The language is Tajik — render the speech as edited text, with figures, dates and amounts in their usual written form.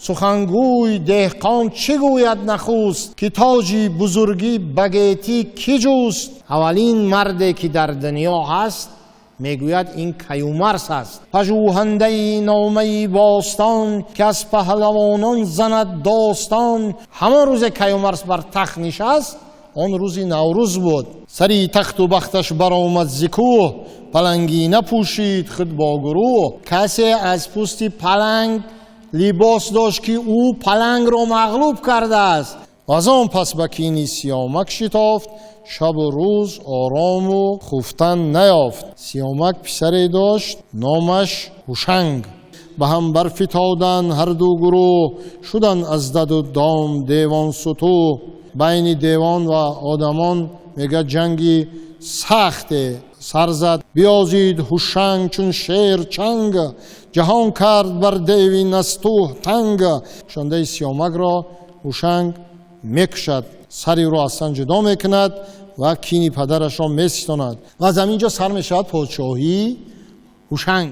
Сухангӯй деҳқон чӣ гӯяд нахуст, ки тоҷи бузургӣ ба гетӣ кӣ ҷуст? Аввалин марде ки дар дунё ҳаст, мегӯяд, ин Каюмарс аст. Пажӯҳандаи номаи бостон, ки аз паҳлавонон занад достон. Ҳамон рӯзе Каюмарс бар тахт нишаст, он рӯзи Наврӯз буд. Сари тахту бахташ баромад зи кӯҳ, палангӣ напӯшид худ бо гурӯҳ. Касе аз пӯсти паланг либос дошт, ки ӯ палангро мағлуб кардааст. Аз он пас ба кини Сиёмак шитофт, шабу рӯз орому хуфтан наёфт. Сиёмак писаре дошт, номаш Ҳушанг. Ба ҳам барфитоданд ҳар ду гурӯҳ, шуданд аз даду дом девон сутӯҳ. Байни девон ва одамон, мегӯяд, ҷанги сахте сар зад. Биёзид Ҳушанг чун шер чанг, ҷаҳон кард бар деви настӯҳ танг. Кушандаи Сиёмакро Ҳушанг мекушад, сари ӯро аз тан ҷудо мекунад ва кини падарашро меситонад ва аз ҳамин ҷо сар мешавад подшоҳии Ҳушанг.